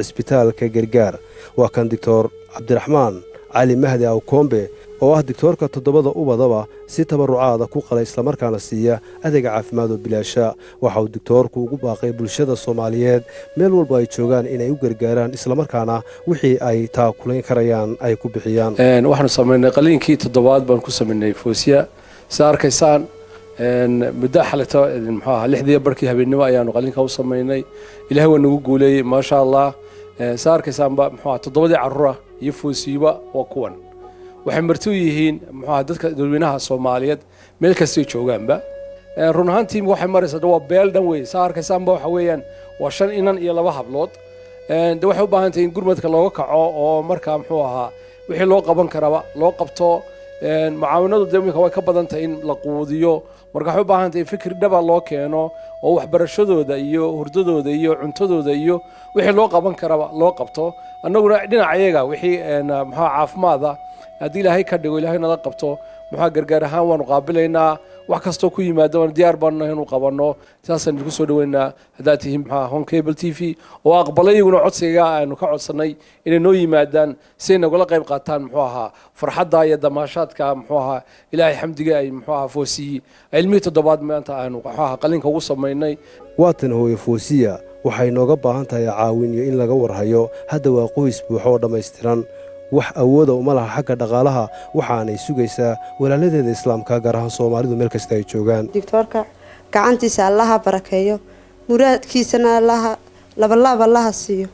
Cisbitaalka Gargaar waa kan Doctor Cabdiraxmaan Cali Mahdi Awkoombe, oo ah digtoorka toddobada ubadaba si tabarucaada ku qalay, islamarkaana siiya adeega caafimaad oo bilaasha. Waxa uu digtoorku ugu baaqay bulshada Soomaaliyeed meel walba ay joogaan inay u gargaaraan, islamarkaana wixii ay taakulayn karayaan ay ku bixiyaan. Waxaanu samaynay qaliinkii toddobaad baan ku samaynay Foosiya. Sida arkaysaan, muddo xalito, muxuu ahaa, 6dii barkii habeennimo ayaanu qaliinka u samaynay. Ilahay waa nagu guuleeyey, maasha Allah. Sida arkaysaanba, muxuu ahaa, toddobadii carruura iyo Foosiyiba waa kuwan. Waxay marti u yihiin, muxuu ahaa, dadka dadweynaha Soomaaliyeed meel kastay joogaanba. Run ahaantii waxay maraysaa waa beel dhan wey. Saa arkaysaanba, waxa weeyaan waa shan inan iyo laba hablood. De waxay u baahan tahay in gurmadka looga kaco oo markaa, muxuu ahaa, wixii loo qaban karaba loo qabto. Mucaawinadu de iminka way ka badan tahay in la quudiyo. Marka waxay u baahan tahay in fikir dhaba loo keeno oo waxbarashadooda iyo hurdadooda iyo cuntadooda iyo wixii loo qaban karaba loo qabto. Annaguna dhinaca iyaga wixii, muxuu, caafimaada, haddii Ilaahay ka dhigo, Ilaahay nala qabto, muxuu, gargaar ahaan waanu qaabilaynaa. Wax kastoo ku yimaada waanu diyaar baanu nahay inuu qabanno. Saasaan idinku soo dhaweynaa haddaad tihiin, muxuu, Horn Cable TV, oo aqbalay iyaguna codsiga aanu ka codsannay inay noo yimaadaan si ay nagula qayb qaataan, muxuu ahaa, farxadda iyo damaashaadka, muxuu ahaa, Ilaahay xamdiga ay, muxuu ahaa, Foosiyi ilmihii toddobaad maanta aanu, muxuu ahaa, qalinka ugu samaynay. Waatan hooye Foosiya. Waxay nooga baahan tahay caawin iyo in laga warhayo. Hadda waa qoys buuxo oo dhammaystiran. Wax awooda uma laha xagga dhaqaalaha, waxaanay sugaysaa walaaladeeda Islaamka, gaar ahaan Soomaalidu meel kasta ay joogaan. Doctoorka gacantiisa Allaha barakeeyo, muraadkiisana Allaha labalaab Allaha siiyo,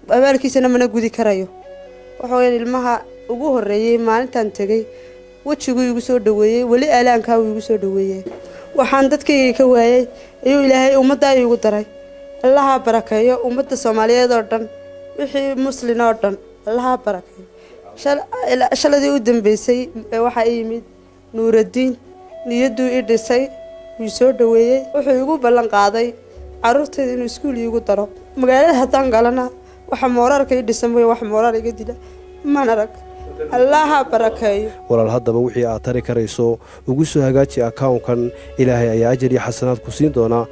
abaalkiisana mana gudi karayo. Waxa weya ilmaha ugu horreeyey maalintaan tegay wejiguu igu soo dhaweeyey, weli aalaankaa uu igu soo dhaweeyey. Waxaan dadkayga ka waayey ayuu Ilaahay ummaddaa iigu daray. Allaha barakeeyo ummadda Soomaaliyeed oo dhan, wixii Muslin oo dhan Allaha barakeeyo. Shaladii u dambeysay waxaa i yimid Nuuraddiin, niyadduu i dhisay, wuu soo dhaweeyey. Wuxuu igu ballan qaaday carruurtayda inuu iskuul iigu daro. Magaalada haddaan galana waxa mooraalka ii dhisan mooye, wax mooraal iga dila maan arag. Allaha barakeeyo. Walaal, haddaba wixii aad tari karayso ugu soo hagaaji akawnkan. Ilaahay ayaa ajar iyo xasanaad ku siin doonaa.